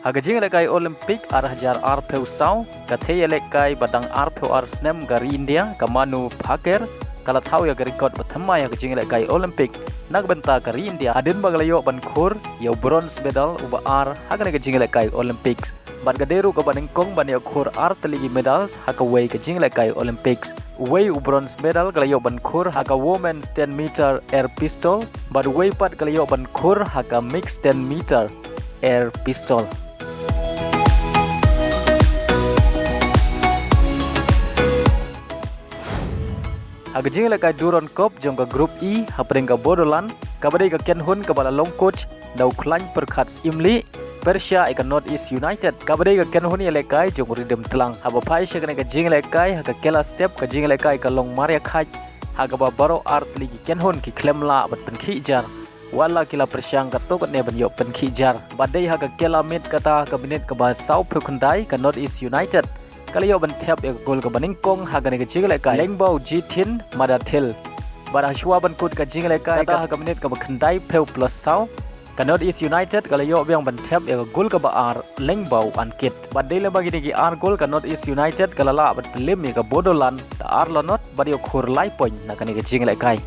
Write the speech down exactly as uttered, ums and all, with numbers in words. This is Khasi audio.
Ha ka jingïalehkai Olympic ar hajar arphew saw, ka thei ïalehkai ba dang arphew ar snem ka ri India, ka Manu Bhaker, ka la thaw ïa ka record ba thymmai ha ka jingïalehkai Olympic na ka bynta ka ri India, hadien ba ka la ïoh ban khur ïa u bronze medal uba ar ha kane ka jingïalehkai Olympics. Bad ka dei ruh kaba nyngkong ban ïoh khur ar tylli ki medals ha kawei ka jingïalehkai Olympics. Uwei u bronze medal ka la ïoh ban khur ha ka women's ten meter air pistol, bad uwei pat ka la ïoh ban khur ha ka mixed ten meter air pistol. Ha ka jingïalehkai Durand Cup jong ka Group E hapdeng ka Bodoland, kaba dei ka kynhun kaba la long coach da u Khlaiñ Pyrkhat Syiemlieh, pyrshah ïa ka North East United, kaba dei ka kynhun ïalehkai jong u Riddim Tlang. Haba phai sha kane ka jingïalehkai ha ka kela step, ka jingïalehkai ka long marïakhait, ha kaba baroh ar tylli ki kynhun ki khlem lah ban pynkhih jar. Wat la ki la pyrshang katto katne ban ïoh pynkhih jar. Bad dei ha ka kela miet kata ha ka minit kaba sawphew khyndai, ka North East United ka la ïoh ban thep ïa ka gol kaba nyngkong ha kane ka jingïalehkai lyngba u Jithin Madathil. Bad ha shuwa ban kut ka jingïalehkai kata ha ka minit kaba khyndaiphew plus saw, ka North East United ka la ïoh biang ban thep ïa ka gol kaba ar lyngba u Ankit. Bad dei lyngba kine ki ar gol, ka North East United ka la lah ban pynlip ïa ka Bodoland da ar la not bad ïoh khur lai point na kane ka jingïalehkai.